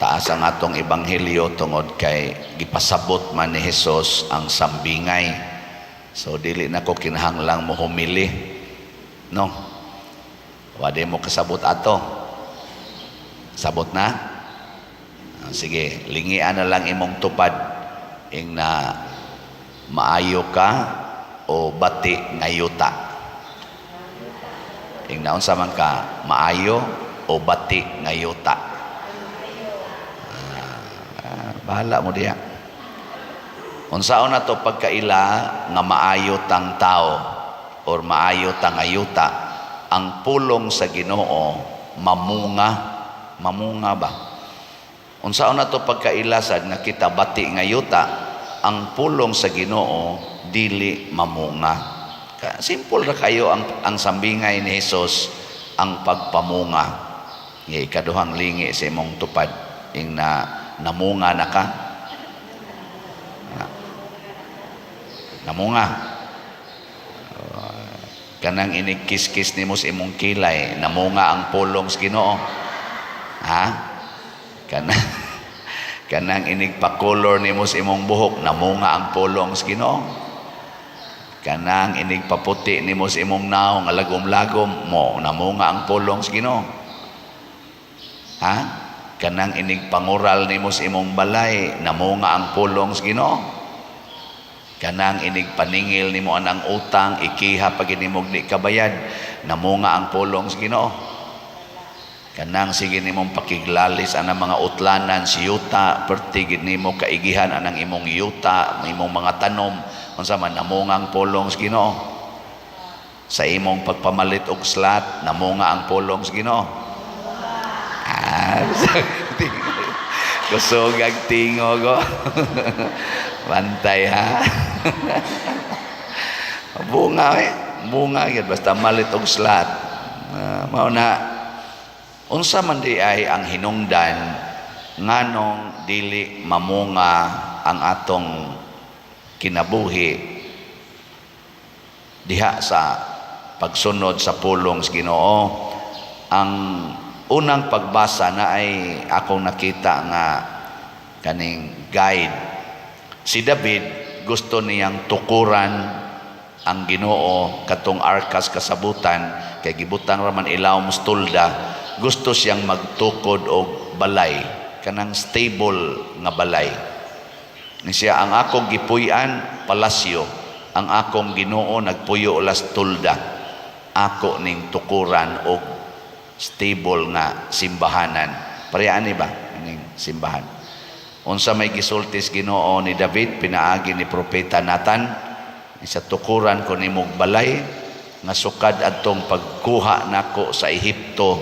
Taas ang atong ebanghelyo tungod kay gipasabot man ni Jesus ang sambingay. So dili na ko kinahanglang mo humili. No? Wade mo kasabot ato. Sabot na? Ah, sige, lingian na lang imong tupad ing na maayo ka o bati nga yuta. Ing naunsa man ka, maayo o bati nga yuta? Ah, bahala mo diya. Unsaon na to pagkaila nga maayo tang tao or maayo tang yuta? Ang pulong sa Ginoo mamunga, mamunga ba? Unsaon na to pagkaila sad nga kita bati nga yuta? Ang pulong sa Ginoo dili mamunga. Simple ra kayo ang sambingay ni Jesus, ang pagpamunga. Nga ikaduhang lingi sa imong tupad ing na namunga na ka. Namunga. Kanang inig kiss-kiss nimo sa imong kilay, namunga ang pulong sa Ginoo? Ha? Kanang inig pa-color nimo sa imong buhok, namunga ang pulong sa Ginoo? Kanang inig paputi nimo sa imong nawong nga lagom-lagom mo, namunga ang pulong sa Ginoo? Ha? Kanang inig pangural nimo sa imong balay, namunga ang pulong sa Ginoo? Kanang inig paningil nimo anang utang, ikiha pag nimog di kabayad, namunga ang pulong sa Ginoo? Kanang sige nimong pakiglalis anang mga utlanan si yuta, perti gid nimo kaigihan anang imong yuta, imong mga tanom, unsa man, namunga ang pulong sa Ginoo? Sa imong pagpamalit og slot, namunga ang pulong sa Ginoo? Ah, kusog ang tingog ko. Bantay ha. Bunga eh. Bunga gyud basta malit og slot. Mao na, unsa man di ay ang hinungdan nganong dili mamunga ang atong kinabuhi diha sa pagsunod sa pulong sa Ginoo? Ang unang pagbasa na ay akong nakita nga kaning guide. Si David, gusto niyang tukuran ang Ginoo, katong arkas kasabutan, kay gibutang raman ilawom sa tulda. Gusto siyang magtukod og balay, kanang stable nga balay. Ni siya, "Ang akong gipuy-an palasyo, ang akong Ginoo nagpuyo las tulda. Ako ning tukuran og stable nga simbahanan." Pareha ni ba ning simbahan? Unsa may gisulti sa Ginoo ni David pinaagi ni propeta Nathan? Sa tukuran ko nimog balay nga sukad adtong pagkuha nako sa Ehipto,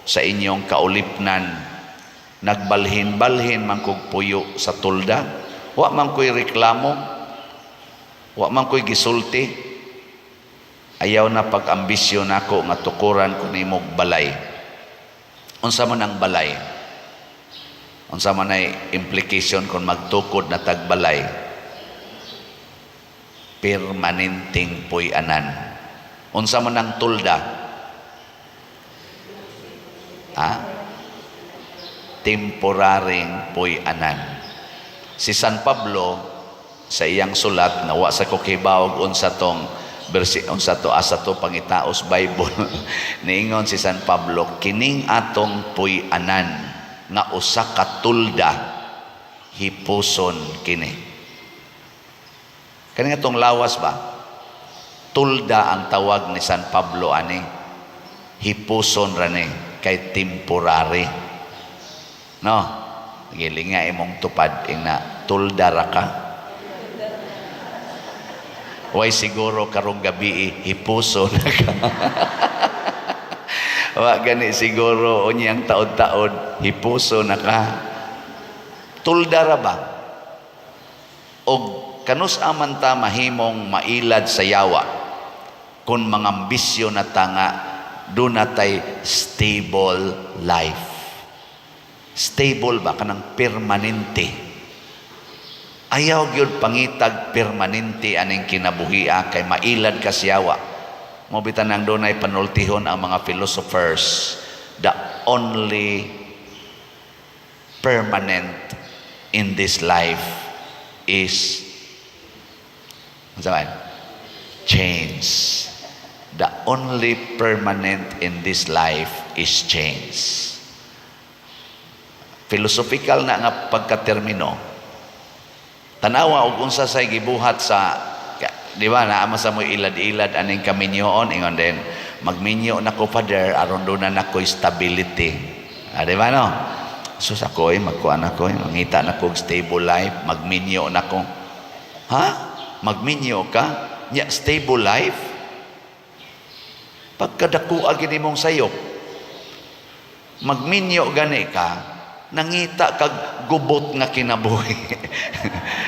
sa inyong kaulipnan, nagbalhin-balhin man kog puyo sa tulda. Wa man ko'y reklamo, wa man ko'y gisulti. Ayaw na pag-ambisyon nako nga tukuran ko nimog balay. Unsa man ang balay? Unsa man ay implication kung magtukod na tag balay? Permanenteng puy-anan. Unsa man ang tulda? Ha? Temporaring puy-anan. Si San Pablo sa iyang sulat nga wa sa ko kibawog unsa tong versi, unsa to, asa to pangitaos Bible, niingon si San Pablo, kining atong puy-anan nga usa ka tulda, hipuson kini. Kani nga tong lawas ba, tulda ang tawag ni San Pablo ani. Hipuson ra ni kay temporary, no? Gilinga imong tupad ing na tulda ra ka. Way siguro karong gabi hipuso na ka. Wa gani siguro unyang taod-taod hipuso na ka. Tulda ra ba? Og kanus aman ta mahimong mailad sa yawa kung mangambisyo na ta nga duna tay stable life? Stable ba, kanang permanente? Ayaw gyud pangitag permanente aning kinabuhia kay mailad ka siyawa. Mo bitan ang dunay panultihon ang mga philosophers, the only permanent permanent in this life is, unsa man? Change. The only permanent in this life is change. Philosophical na nga pagkatermino. Tanawa og unsa say gibuhat sa, di ba, naa man sa mo ilad-ilad aning kaminyoon, ingon din, "Magminyo na ko, Father, aron duna na ko stability." Ah, di ba, no? "Sus, ako eh, magkuan ako eh, mangita na ko og stable life, magminyo na ko." Ha? Magminyo ka? Nya stable life? Pagkadako gini mong sayop, magminyo gani ka, nangita kag gubot nga kinabuhi.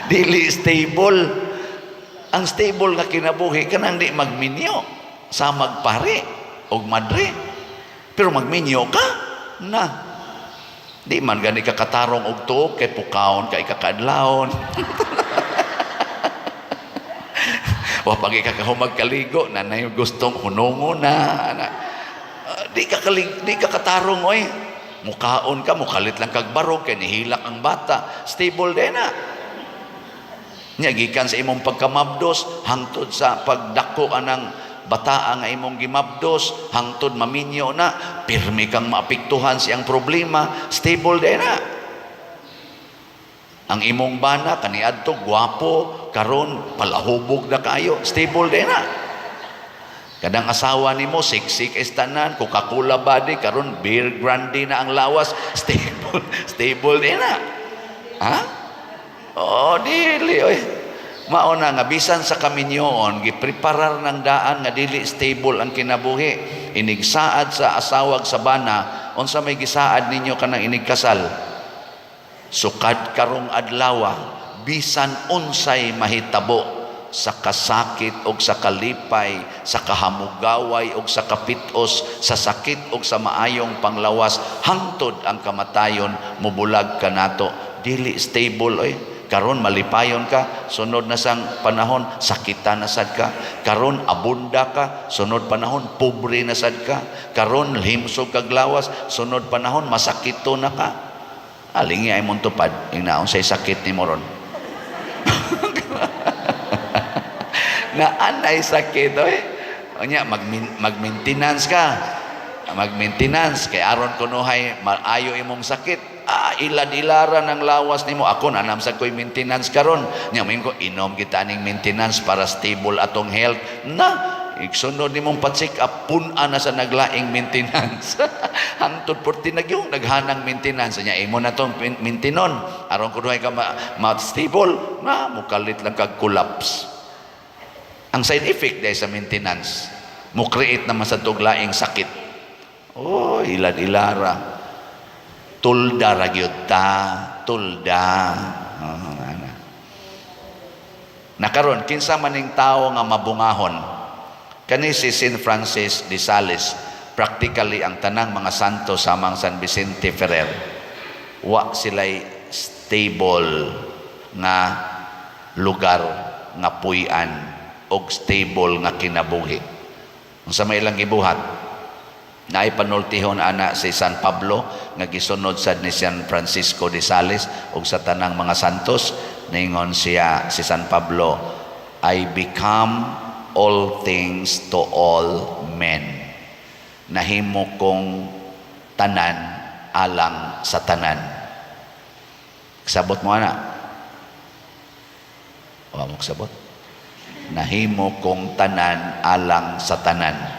Dili stable. Ang stable nga kinabuhi kanang di magminyo sa magpare og madre. Pero magminyo ka na di man gani ka katarong og tuok kay pukawon ka ikakaadlawon. Wa pa ka kahumag kaligo na nay gustong hunongo na ana. Ah, di ka katarong oy. Mukaon ka, mukalit lang kag barog kay nihilak ang bata. Stable din na. Nya gikan sa imong pagkamabdos hangtod sa pagdako anang bataa nga imong gimabdos hangtod maminyo na, pirmi kang maapektuhan siyang problema. Stable din na. Ang imong bana kaniadto gwapo, karon palahubog na kayo. Stable din na. Kadang asawa nimo sexy kay tanan, Coca-Cola body, karon beer grande na ang lawas. Stable, stable din na. Ha? Oh, dili oy. Mao na nga bisan sa kaminyoon, gipreparar ng daan nga dili stable ang kinabuhi. Inigsaad sa asawag sa bana, unsa may gisaad ninyo kanang inigkasal? Sukad karong adlawa, bisan unsay mahitabo sa kasakit og sa kalipay, sa kahamugaway og sa kapitos, sa sakit og sa maayong panglawas, hangtod ang kamatayon mubulag kanato. Dili stable oy. Karon malipayon ka, sunod na sang panahon sakitan na sad ka. Karon abunda ka, sunod panahon pobre na sad ka. Karon himsog kag lawas, sunod panahon masakito na ka. Alingi ay mong tupad, ingnaon say sakit ni moron. Na anay sakit oy. Unya mag-maintenance ka. Mag-maintenance kay aron kunuhay maayo imong sakit. Ah, ilad-ilaran ang lawas nimo. Ako nanam sa ko'y maintenance karon. Nya moingon ko, "Inom kita aning maintenance para stable atong health." Na igsunod nimong pa-check up, pun-a na sa naglaing maintenance. Hangtod porti nagyong naghanang maintenance nya, imo na tong maintenon aron kunuhay ka ma stable na, mukalit lang kag collapse. Ang side effect dahil sa maintenance, mo create naman sa tuglaing sakit. Oh, ilad-ilara. Tulda ra gyud ta, tulda. Oh, ana. Nakaron kinsa maning tawo nga mabungahon? Kani si Saint Francis de Sales, practically ang tanang mga santo samang San Vicente Ferrer. Wa sila'y stable nga lugar nga puy-an og stable nga kinabuhi. Unsa may ilang gibuhat? Naay panultihon ana si San Pablo nga gisunod sad ni San Francisco de Sales ug sa tanang mga santos. Ningon siya, si San Pablo, "I become all things to all men." Nahimo kong tanan alang sa tanan. Sabot mo ana? Wa mo sabot. Nahimo kong tanan alang sa tanan.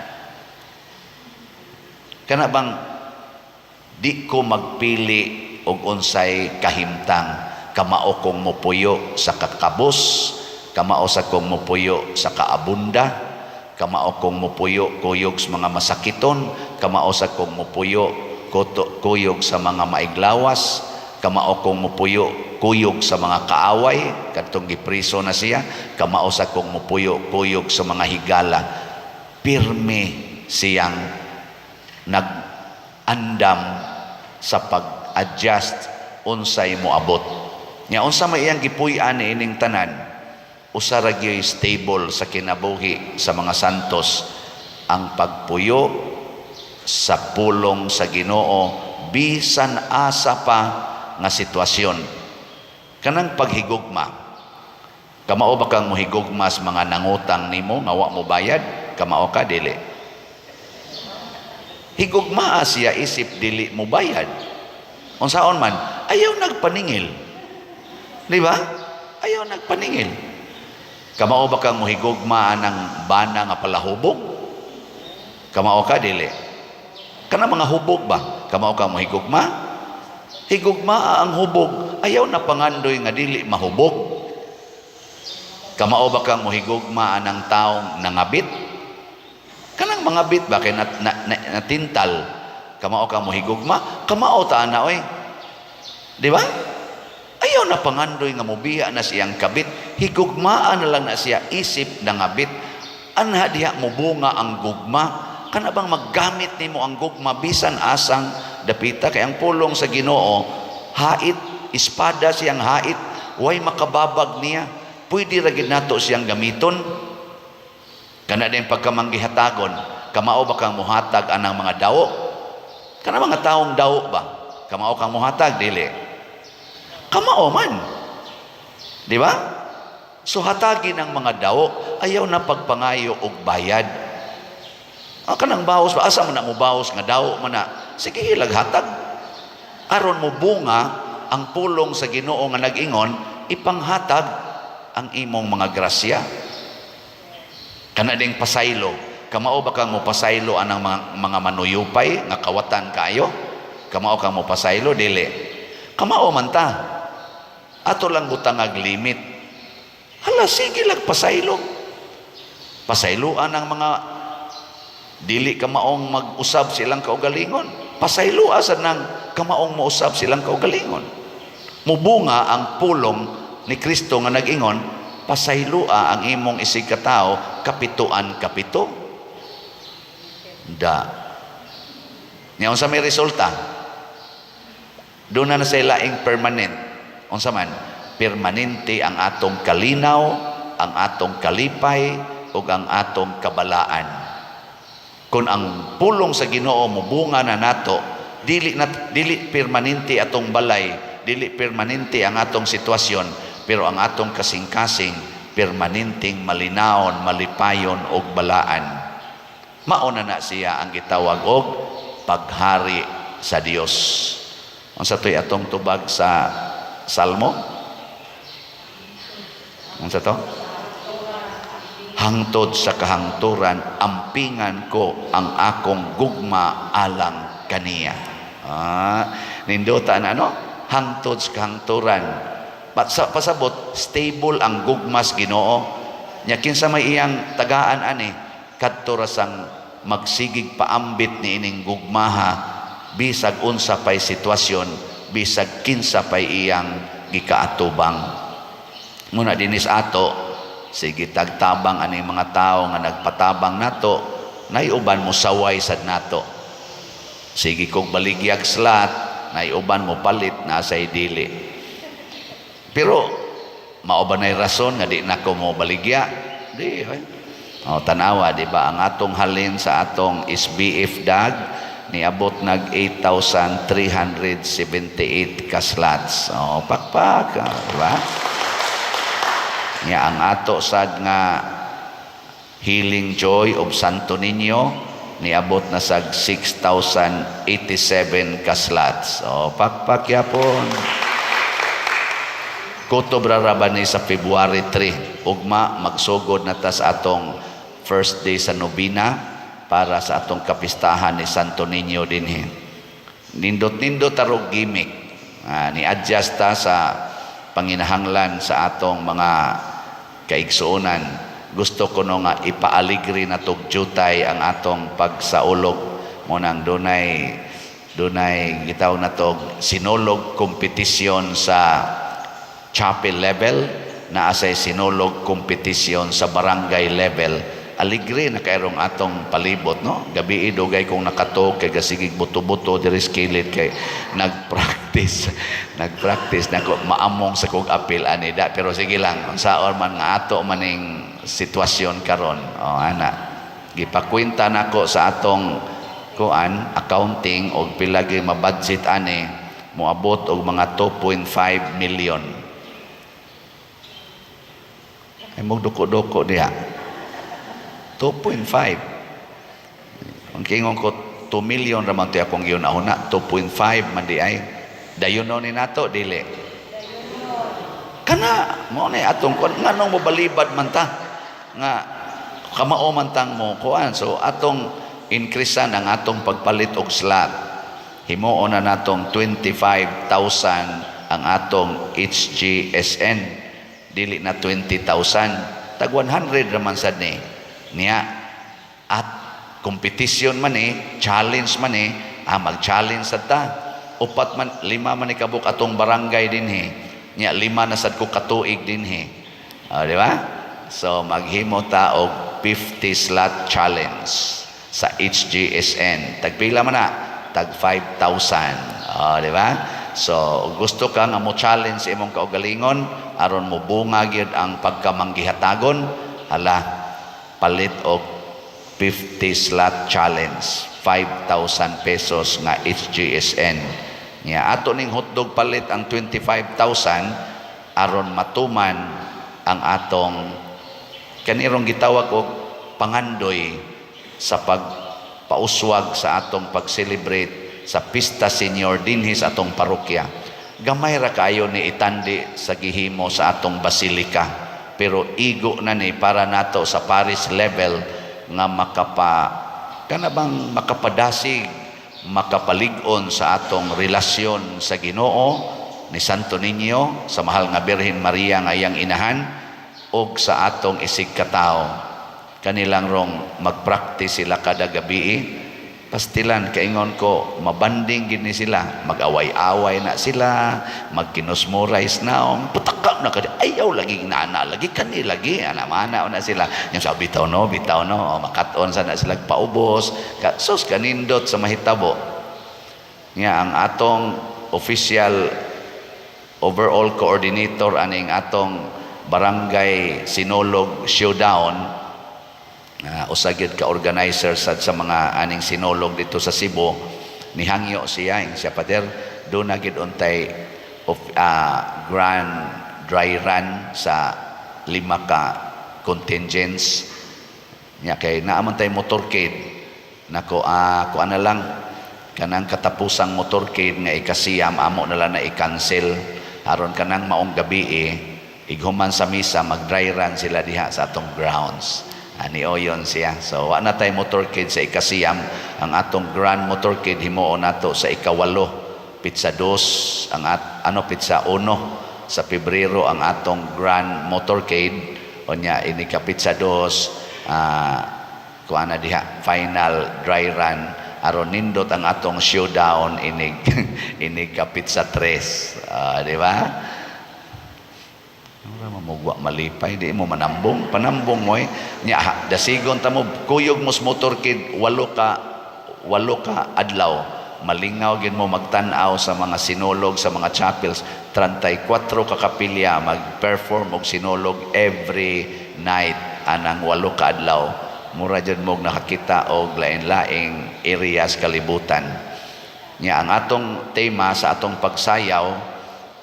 Kana bang di ko magpili og unsay kahimtang, kamao kong mopuyo sa kakabos, kamao sa kong mopuyo sa kaabunda, kamao kong mopuyo kuyog sa mga masakiton, kamao sa kong mopuyo kuyog sa mga maiglawas, kamao kong mopuyo kuyog sa mga kaaway kadtong gipriso na siya, kamao sa kong mopuyo kuyog sa mga higala. Pirmi siyang nag-andam sa pag-adjust unsay moabot. Nya unsa may iyang gipuy-an niining tanan? Usa ra gyud stable sa kinabuhi sa mga santos, ang pagpuyo sa pulong sa Ginoo bisan asa pa nga sitwasyon. Kanang paghigugma, kamao ba kang mohigugma sa mga nangutang nimo nga wa mo bayad? Kamao ka, dili? Higugmaa siya isip dili mo bayad. Unsaon man, ayaw nagpaningil. Di ba? Ayaw nagpaningil. Kamao ba kang mohigugma ng bana nga palahubog? Kamao ka, dili? Kana mga hubog ba? Kamao ka mohigugma? Higugma ang hubog. Ayaw na pangandoy nga dili mahubog. Kamao ba kang mohigugma anang taong nangabit? Kanang mga bit ba kay natintal? Kamao ka mohigugma? Kamao ta ana oy. Di ba? Ayaw na pangandoy nga mobiya na siyang kabit. Higugmaan na lang na siya isip nangabit. Anha diha mobunga ang gugma. Kana bang maggamit nimo ang gugma bisan asang dapita, kay ang pulong sa Ginoo hait, espada siyang hait, way makababag niya. Pwede ra gid nato siyang gamiton. Kana din pagkamanggihatagon, kamao ba kang muhatag anang mga dawo? Kana mga taong dawo ba? Kamao kang muhatag, dili? Kamao man. Di ba? So hatagi ng mga dawo, ayaw na pagpangayo og bayad. Ah, kanang bawas ba? Asa man na mo bawas nga dawo man na? Sige, ilag hatag. Aron mo bunga ang pulong sa Ginoo nga nag-ingon, ipanghatag ang imong mga grasya. Kana ding pasaylo. Kamao ba kang mopasaylo anang mga manuyupay nga kawatan kayo? Kamao kang mopasaylo, dili? Kamao man ta. Ato lang butangag limit. Hala, sige lang pasaylo. Pasayloan ang mga dili kamaong mag-usab silang kaugalingon. Pasayloa sa nang kamaong mousab silang kaugalingon. Mubunga ang pulong ni Kristo nga nag-ingon, pasayloa ang imong isig katao kapituan kapito. Da. Nya unsa may resulta? Doon na sa laing permanent. Unsa man? Permanente ang atong kalinaw, ang atong kalipay, ug ang atong kabalaan. Kung ang pulong sa Ginoo mobunga na nato, dili na dili permanente atong balay, dili permanente ang atong sitwasyon, pero ang atong kasing-kasing permanenteng malinawon, malipayon og balaan. Mao na na siya ang gitawag og paghari sa Dios. Unsa to'y atong tubag sa Salmo? Unsa to? Hangtod sa kahangturan, ampingan ko ang akong gugma alang kaniya. Ah, nindota na, no? Hangtod sa kahangturan. Pasabot, stable ang gugmas Ginoo. Nya kinsa may iyang tagaan ani, kadto ra sang magsigig paambit ni ining gugmaha bisag unsa pay sitwasyon, bisag kinsa pay iyang gikaatubang. Muna dinis ato, sige tagtabang ani mga tao nga nagpatabang nato, nay uban mo saway sad nato. Sige kog baligyag slot, nay uban mo palit na say dili. Pero mao ba nay rason nga di nako mo baligya? Di ay. O, tanawa, di ba, ang atong halin sa atong SBF dag niabot nag 8,378 ka slots. O, pakpak, ah, di ba? Nya ang ato sad nga Healing Joy of Santo Niño niabot na sag 6,087 ka slots. O, pakpak yapon. Kutob ra ba ni sa February 3. Ugma magsugod na ta sa atong first day sa nobena para sa atong kapistahan ni Santo Niño dinhi. Nindot-nindot tarog gimmick. Ah, ni-adjust ta sa panginahanglan sa atong mga kaigsuonan. Gusto ko no nga ipaaligri na tog jutay ang atong pagsaulog mo nang dunay gitawag na tog sinulog competition sa chapel level, naa say sinulog competition sa barangay level. Aligre na kayrong atong palibot, no? Gabi dugay kong nakatog kay gasigig buto-buto diri sa kilid kay nagpractice nagpractice na ko, maamong sa kog apil ani da. Pero sige lang, unsaon man nga ato maning sitwasyon karon. O ana, gipakwenta nako sa atong kuan accounting og pila gyud mabudget ani. Moabot og mga 2.5 million. Ay, magduko-duko diha. 2.5. Ang kingon ko, 2 million raman to akong gihuna-huna, 2.5 man di ay. Dayon ni nato, dili. Kana mo ni atong kuan, nganong mobalibad man ta nga kamao man tang mo kuan? So atong increasean ang atong pagpalit og slot. Himuon na natong 25,000 ang atong HGSN, dili na 20,000. Tag 100 raman sad ni niya at competition man eh, challenge man eh. Ah, mag-challenge sad ta. Upat man, lima man ni kabuk atong barangay dinhi nya, 5 na sad ko katuig dinhi. Ah, di ba? So maghimo ta og 50 slot challenge sa HGSN. Tagpila man na? Tag 5,000. Ah, di ba? So gusto ka nga mo challenge sa imong kaugalingon aron mo bunga gyud ang pagkamanggihatagon, hala, palit og 50 slot challenge, 5,000 pesos nga HGSN. Nya ato ning hotdog palit ang 25,000 aron matuman ang atong kanirong gitawag og pangandoy sa pagpauswag sa atong pag-celebrate sa Pista Senior dinhi sa atong parokya. Gamay ra kayo ni itandi sa gihimo sa atong basilika, pero igo na ni para nato sa parish level nga makapa kana bang makapadasig, makapalig-on sa atong relasyon sa Ginoo, ni Santo Niño, sa mahal nga Birhen Maria nga iyang inahan, ug sa atong isig katawo. Kanilang rong magpractice sila kada gabi. Pastilan, kaingon ko, mabanding gid ni sila, mag-away-away na sila, magkinusmurais na, putakap na kadi, ayaw lagi nana, lagi kani lagi, ana mana na sila. Yung sabi, bitaw no, bitaw no, o, makat-on sa na sila paubos, ka, sus kanindot sa mahitabo. Nga ang atong official overall coordinator aning atong barangay Sinulog Showdown, usa gyud ka organizer sa mga aning sinulog dito sa Cebu, nihangyo siya, ing siya, "Pader, do na gid untay of grand dry run sa lima ka contingents." Nya kay naa man tay motorcade nako, kuan na lang, kanang katapusang motorcade nga 9, amo na lang na i-cancel aron kanang maong gabi eh, ighuman sa misa, mag dry run sila diha sa atong grounds. Ani oyon siya. So wa na tay motorcade sa 9. Ang atong grand motorcade himuon nato sa 8, petsa 2 ang at, ano, petsa 1 sa Pebrero ang atong grand motorcade. Unya ini ka petsa 2, kuan na diha, final dry run aron nindot ang atong showdown inig inig ka petsa 3. Ah, di ba? Ora mamugwa malipay, di mo manambong, panambong mo eh. Nya ha, dasigon ta mo, kuyog mo sa motorcade 8 ka adlaw. Malingaw gid mo magtan-aw sa mga sinulog sa mga chapels. 34 ka kapilya mag-perform og sinulog every night anang 8 ka adlaw. Mura jud mo nakakita og lain-laing areas kalibutan. Nya ang atong tema sa atong pagsayaw,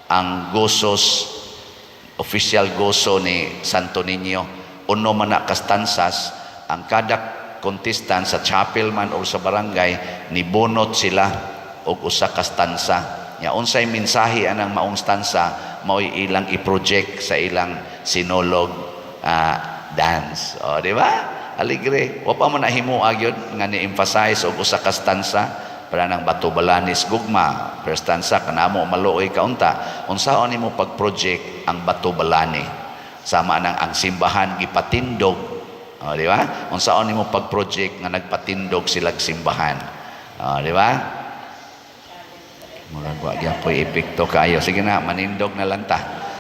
ang gosos, official goso ni Santo Niño. Uno man na ka stanzas. Ang kada contestant sa chapel man o sa barangay, nibunot sila og usa ka stanza. Nya unsay mensahe anang maong stanza, mao'y ilang i-project sa ilang sinulog dance. O, di ba? Aligre. Wa pa man nahimua gyud nga ni-emphasize og usa ka stanza para ng Bato Balanis Gugma. First stanza kanamo maluoy kaunta, unsaon nimo pag-project ang Bato Balani? Sama nang ang simbahan gipatindog. O, di ba? Unsaon nimo pag-project nga nagpatindog silag simbahan? O, di ba? Murag wa gyapoy epekto kayo. Sige na, manindog na lang ta.